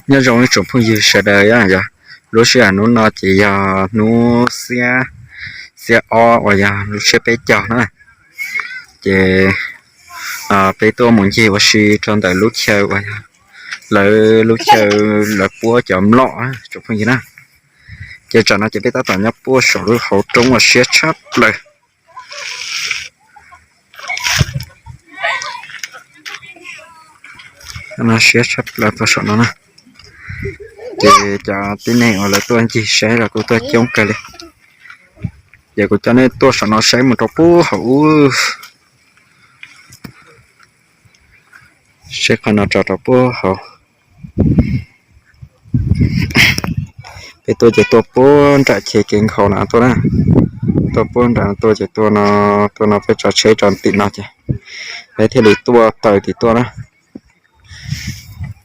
Nyob zoo ib tsoom phooj ywg sawv daws, yog lub sij hawm hnub no ces yog hnub xiab, xiab ob uas yog lub tsiab peb caug na. Ces peb tuaj mus ncig ua si rau ntawm lub chaw uas yog lawv lub chaw lawv puab cov mlom tsoom phooj ywg na. Ces tsam no ces peb tab tom nyob puag saum lub hauv roob uas siab tshaj plaws. Siab tshaj plaws tuaj saum no na. Ces cov tib neeg uas lawv tuaj ncig saib los kuj tuaj coob kawg li. Ces kuv coj nej tuaj saum no saib mus rau puag hauv ub. Saib qhov no tso rau puag hauv. Peb tuaj ces tuaj puag nram chaw kev nkhaus no tuaj na. Tuaj puag nram tuaj ces tuaj no, tuaj no peb tso tsheb rau tim no ces peb thiaj li tuaj tawm tim tuaj na.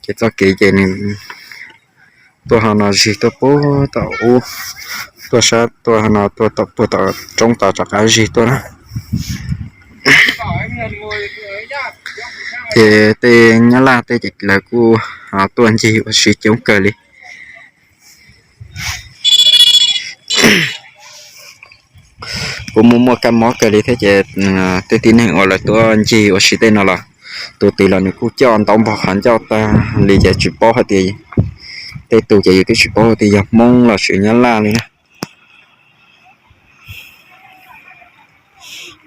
Ces txoj kev ces nws tuaj ho no zig tuaj puag tom ub, tuaj sab tuaj ho no tuaj tom puag tom roob tod rov qab zig tuaj na. Ces tej nyab laj tej ces lawv kuj tuaj ncig ua si coob kawg li. Kuj muaj muaj kab mob kawg li thiab ces tej tib neeg uas lawv tuaj ncig ua si tej no los tus twg los nws kuj coj ntau npog qhov ncauj tag li ces tsis paub hais tias, tej tus ces yus twb tsis paub tias yog Hmoob los sis nyab laj li na.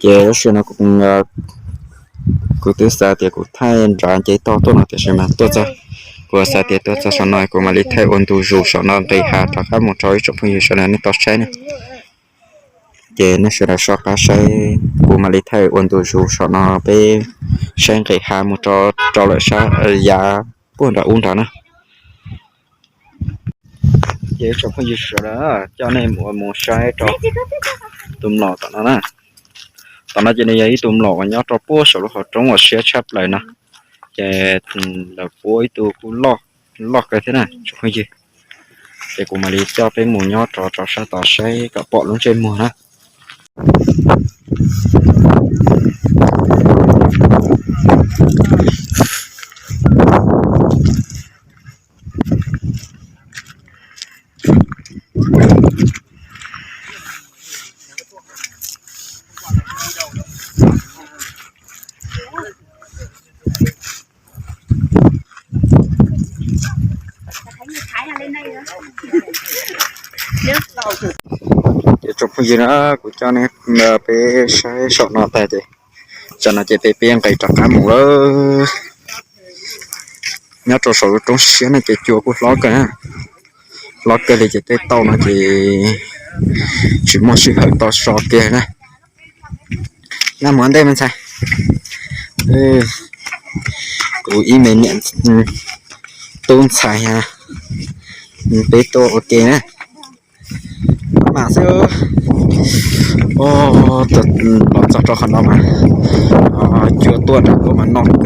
Ces lub sij hawm no kuv twb xav tias kuv thaij nrad nce toj tuaj no tiam sis mas tuaj txog, kuv xav tias tuaj txog saum no kuv mam li thaij ua ntu zus saum no nqis hav rov qab mus rau ib tsoom phooj ywg sawv daws nej tau saib na. Ces nej sawv daws soj qab saib, kuv mam li thaij ua ntu zus saum no peb saib nqis hav mus rau, rau lawm sab yav puag nram ub nrad na. Ces ib tsoom phooj ywg sawv daws, coj nej mus, mus saib rau tus mlom tom no na. Tom no ces nws yog ib tug mlom uas nyob rau puag saum lub hauv roob uas siab tshaj plaws no. Ces lawv puab ib tug kuj loj, loj kawg thiab na tsoom phooj ywg. Ces kuv mam li coj peb mus nyob rau, rau sab tod saib kom pom lub ntsej muag na. Ces tsoom phooj ywg na, kuv coj nej peb saib saum no tag ces, tam no ces peb peb nqis rov qab mus lawm. Nyob rau saum lub roob siab no ces cua kuj hlob kawg, hlob kawg li ces tej tauj no ces tsis muaj sij hawm tau so kiag na. Naj mus ua ntej me ntxhais. Kuv ib me niam tub ntxhais, peb tuaj ua ke na. Maj mam xwb. Los txog rau qhov no mas cua tuaj nram tuaj mas no kawg.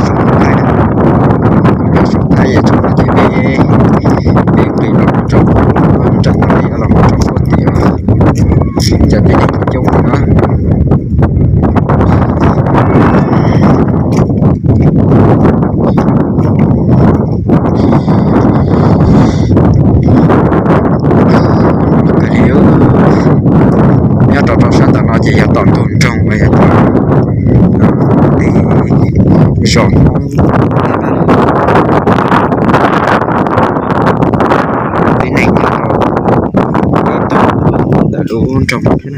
Saum thaib, saum thaib ces tsoom no ces peb, peb nqis los rau nram no los mus rau puag tim, cov tib neeg coob coob no. Nyob rau rau sab ntawm no ces yog tom ntug nroog uas yog tom zos Hmoob. Tib neeg nyob rau ntawm lub nroog no thiab.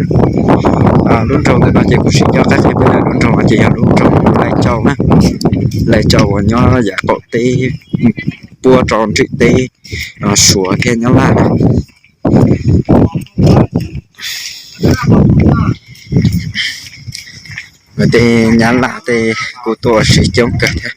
Lub nroog ntawm no ces kuv sim coj qab qhia peb lawm, lub nroog no ces yog lub nroog Laij Tsau na, Laij Tsau uas nyob yav qaum teb puab rau nrim teb Suav thiab Nyab Laj na. Tej Nyab Laj tej kuj tuaj ua si coob kawg thiab.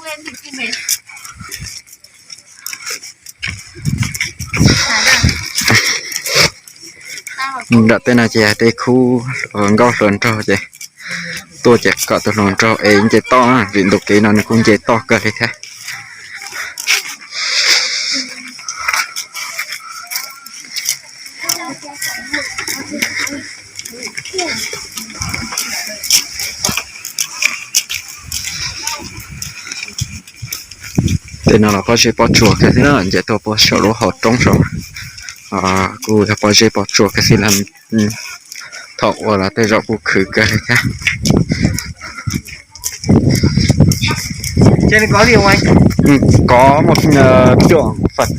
Nram tej no ces yog tej khub hluas nkauj hluas nraug ces tuaj ces kom tus hluas nraug es nce toj na, vim ntu kev no nws kuj nce toj kawg li thiab. Tej no los pob zeb pob tsuas kawg xwb na, nce tuaj puag saum lub hauv roob saud. Kuj yog pob zeb pob tsuas kawg xwb, thaum ua los tej zaum kuj khwv kawg li thiab. Kov mus cuam fam.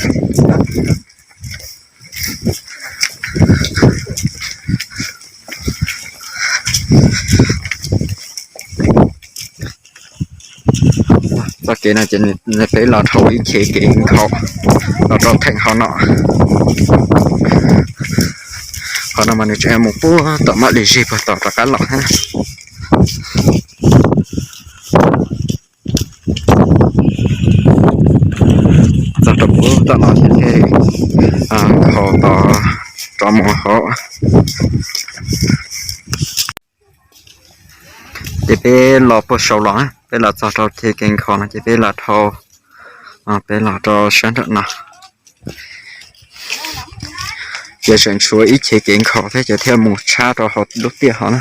Txoj kev no ces peb los dhau ib chev kev nkhaus los rau theem hauv no. Qhov no mas nws tseem mus puag tom maj li zig puag tom rov qab los thiab. Txog rau puag tom no thiaj li nkhaus tos rov mus hauv. Ces peb los puag saud los, peb los txog rau chev kev nkhaus no ces peb los dhau, peb los rau sab nram no. Ces tseem tshuav ib chev kev nkhaus thiab ces thiaj mus tshab rau hauv lub tiaj hauv na.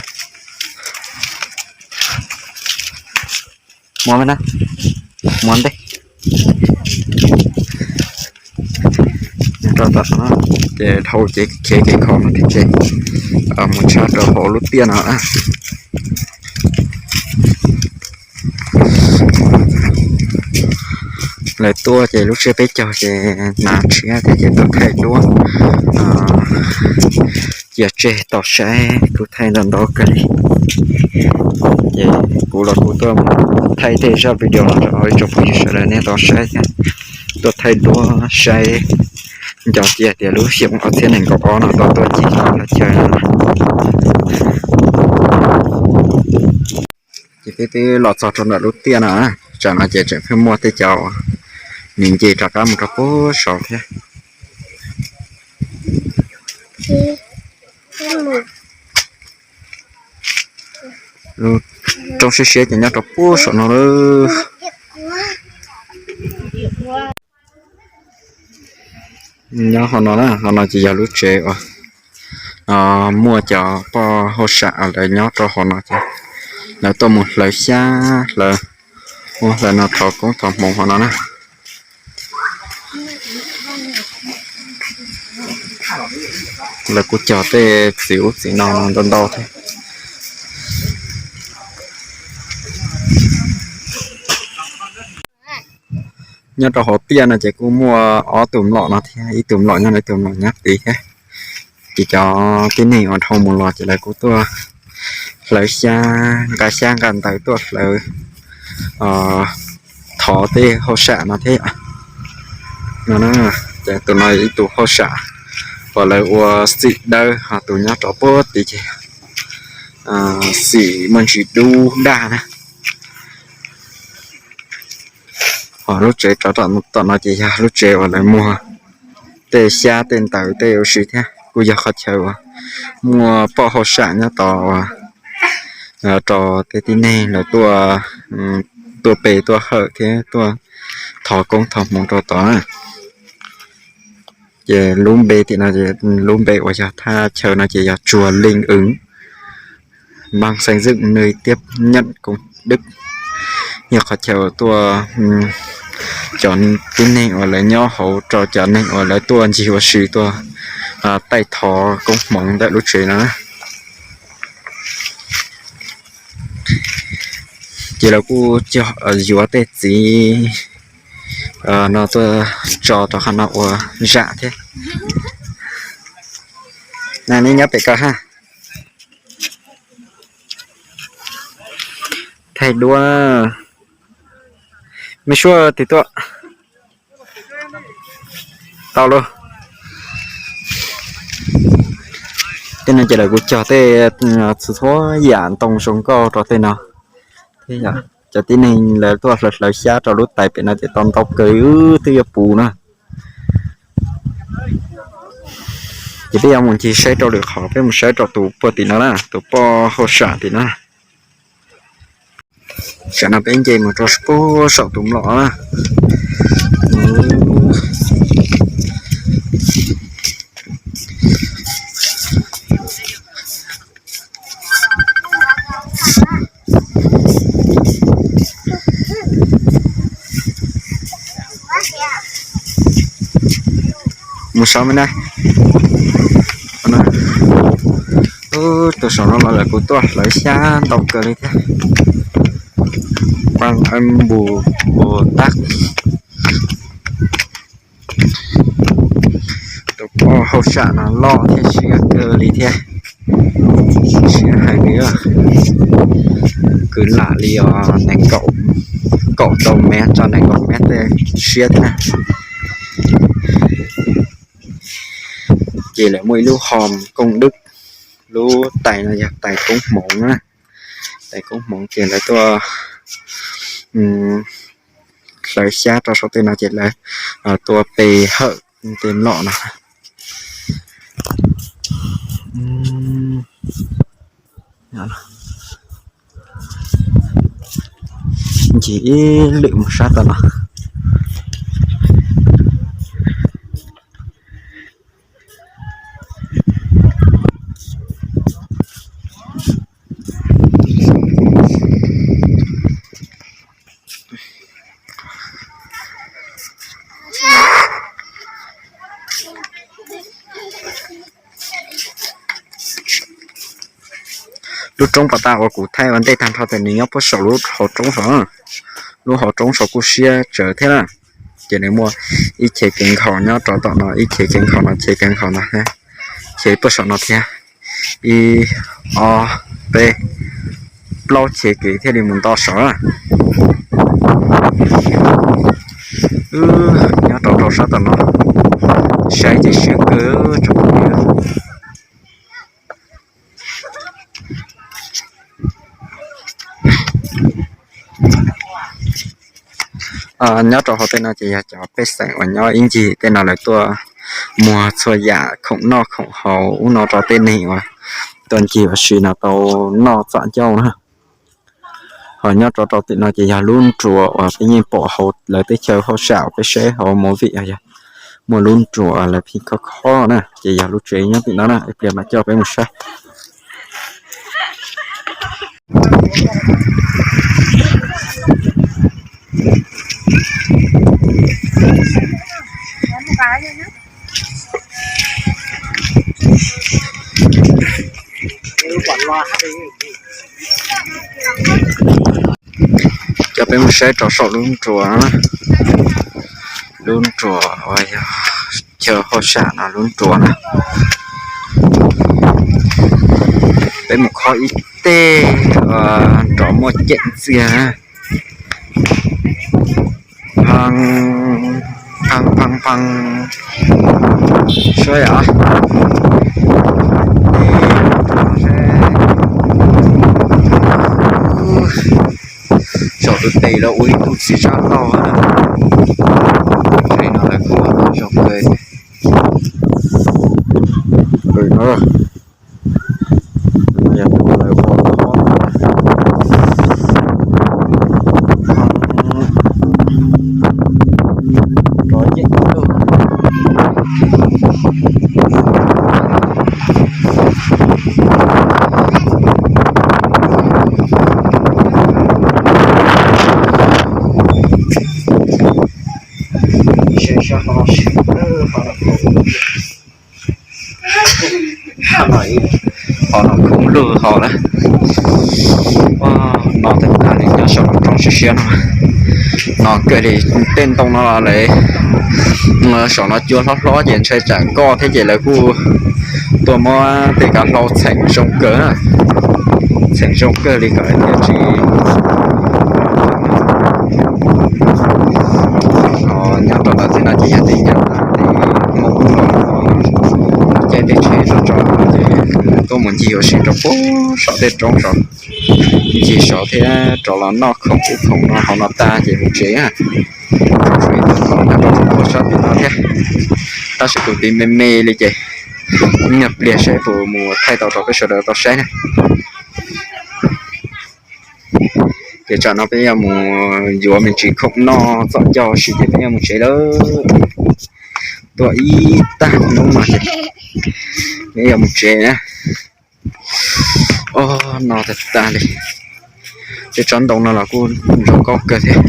Muab na, muab ntej. Rau tom no ces dhau ces khiav kev nkhaus no thiab ces mus tshab rau hauv lub tiaj no. Lawv tuaj ces lub tsiab peb caug ces hnav tshiab thiab ces tuaj thaij duab cia tseg tau saib kuj thaij ntau ntau kawg li. Ces kuv los kuv tuaj thaij tej zaj video no rau ib tsoom phooj ywg sawv daws nej tau saib thiab. Tuaj thaij duab saib, nco cia tias lub xyoo ob txhiab nees nkaum ob no tau tuaj ncig qhov chaw no. Ces peb twb los txog rau ntawm lub tiaj no, tsam no ces tseem pheej muaj tej cov nws nce rov qab mus rau puag saud thiab. Roob siab siab ces nyob rau puag saum no lawm. Nyob hauv no na, hauv no ces yog lub tsev uas muaj cov poj hauj sam lawv nyob rau hauv no ces lawv tuaj mus hlawv xyab, hlawv ua hlawv no, thov koob thov hmoov hauv no na. Lawv kuj cog tej txiv ub txiv no ntau ntau thiab. Nyob rau hauv tiaj no ces kuj muaj ob tug mlom no thiab, ib tug mlom nyob no, ib tug mlom nyob tid thiab. Ces cov tib neeg uas dhau mus los ces lawv kuj tuaj hlawv xyab, nqa xyab nqa ntawv tuaj hlawv, thov tej hauj sam no thiab. No, ces tus no ib tug hauj sam uas lawv ua xim dawb, ho tus nyob rau puag tid ces xim muaj ntsis dub daj na. Ho lub tsev rov tom no ces yog lub tsev uas lawv muag tej xyab tej ntawv tej ua si thiab, kuj yog qhov chaw uas muaj poj hauj sam nyob tod uas rau tej tib neeg lawv tuaj, tuaj pe tuaj hawm thiab tuaj thov koob thov hmoov rau tod na. Ces lub npe tim no, lub npe uas yog thaj chaw no ces yog Chùa Linh Ứng, mang danh dự nuôi tiếp nhận công đức. Yog qhov chaw tuaj, cov tib neeg uas lawv nyob hauv rau cov neeg uas lawv tuaj ncig ua si tuaj taij thov koob hmoov ntawm lub tsev no na. Ces lawv kuj cog, yuav tej txiv no tuaj tso rau qhov no ua zam thiab. Nej nyob pem ko ha. Thaij duab, mej suab twg tuaj? Tau lauj. Tej no ces lawv kuj cog tej txhua txhua yam ntoo zoo nkauj rau tej no thiab yom. cov tib neeg lawv tuaj hlawv hlawv xyab rau lub tais pem no ces tau ntau kawg, wb twb yuav puv na. Ces peb yuav mus ncig saib rau lwm qhov, peb mus saib rau tus puag tim no na, tus poj hauj sam tim no. Tam no peb nce mus rau puag saum tus mlom na. Mus saum me na. Tus saum no los lawv kuj tuaj hlawv xyab ntau kawg li thiab. Paj npus ua tag. Tus poj hauj sam no loj thiab siab kawg li thiab. Siab heev li, kwv lam li os nees nkaum, kaum rau mev txog nees nkaum mev tej siab thiab na. Ces lawv muaj ib lub hom kooj dwb, lub tais no yog tais koob hmoov na. Tais koob hmoov ces lawv tuaj hlawv xyab rau saum tej no ces lawv tuaj pe hawm tej mlom no. Ncig ib lwm mus sab tom no. Lub roob pas tas uas kuv thaij ua ntej tag nrho ces nws nyob puag saum lub hauv roob saud. Lub hauv roob saud kuj siab tsawv thiab na. Ces nws muaj ib chev kev nkhaus nyob rau tom no, ib chev kev nkhaus no, chev kev nkhaus no, chev puag saum no thiab. Ib, ob, peb, plaub chev kev thiaj li mus nto saud na. Wb nyob rau rau sab tom no, saib ces siab kawg tsoom phooj ywg. Nyob rau hauv tej no ces yog cov pej xeem uas nyob ib ncig tej no lawv tuaj muag txhua yam khoom noj khoom haus ub no rau tej neeg uas tuaj ncig ua si no tau noj txom ncauj na. Ho nyob rau rau tim no ces yog lub nruas uas peb yeej pom hauv lawv teb chaws hauj sam uas peb saib hauv movie, yog muaj lub nruas lawv phim khob khob na, ces yog lub tsev nyob tim no na. Ib pliag mam coj peb mus saib. Coj peb mus saib rau saum lub nruas, lub nruas uas yog chaw hauj sam no lub nruas na. Peb mus khob ib teg nrov muaj ceem txiag. Pheej, pheej, pheej, pheej. Suav yom. Saum tus tes lawv ua ib tug txiv zaj laug na. Tej no lawv kuj ua zoo kawg. Yog tus lawv ua khob rov yeem lug. Ho no khoob lug hos na. No tej no nyob saum roob siab siab no. No kawg li, tej ntoo no lawv saum no cua hlob hlob ces ntshai tsam koj thiab ces lawv kuj tuaj muab tej kav hlau txheem zoo kawg, txheem zoo kawg li kom thiaj tsis. Nyob rau ntawm tej no ces yog tej nyab tej Hmoob caij tej tsheb tso tso ces tuaj mus ncig ua si rau puag saum tej roob saud. Ncig saud thiab rov los noj khoom ub khoom no hauv no tag ces mus tsev. Nyob rau tus sab tid no thiab, tab sis tus tid me me li ces ib nyuag pliag seb puas mus thaij tau rau peb sawv daws tau saib na. Ces tsam no peb yuav mus yuav me ntsis khoom noj txom coj si ces peb yuav mus tsev lawm. Tuaj ib tag hnub no ces peb yuav mus tsev na. Os, no tag tag li. Tej tsob ntoo no los kuj zoo nkauj kawg thiab.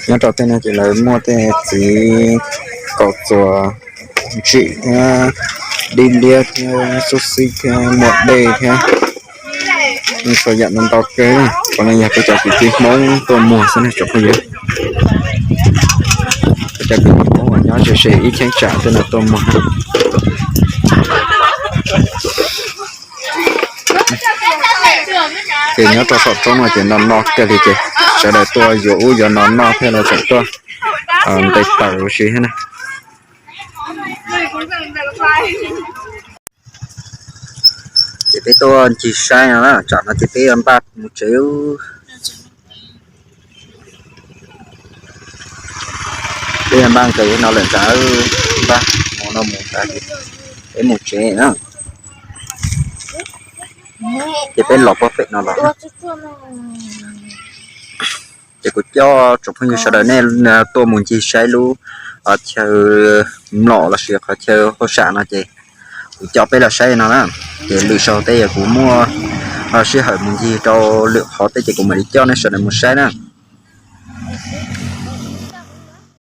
Nyob rau tej no ces lawv muaj tej txiv kaum txuas ntsim thiab dib liab thiab xub xib thiab muaj dej thiab. Txhua yam no ntau kawg. Qhov no yog peb cov kwv tij Hmoob tuaj muag xwb na tsoom phooj ywg. Peb cov kwv tij Hmoob uas nyob ze ze ib cheeb tsam tej no tuaj muag. Ces nyob rau saum roob no ces no no kawg li ces sawv daws tuaj yuav ub yuav no noj thiab los tseem tuaj ntes taws ua si thiab na. Ces peb tuaj ncig saib no na, tsam no ces peb yuav npaj mus tsev. Peb yuav npaj nqis no lawm ntag, npaj hmo no mus tas peb mus tsev na. Ces peb los puag pem no los ces kuv coj tsoom phooj ywg sawv daws nej tuaj mus ncig saib lub chaw mlom lossis qhov chaw hauj sam no ces kuv coj peb los saib no na. Ces lwm zaus tej yog kuv muaj sij hawm mus ncig rau lwm qhov tej ces kuv mam li coj nej sawv daws mus saib na.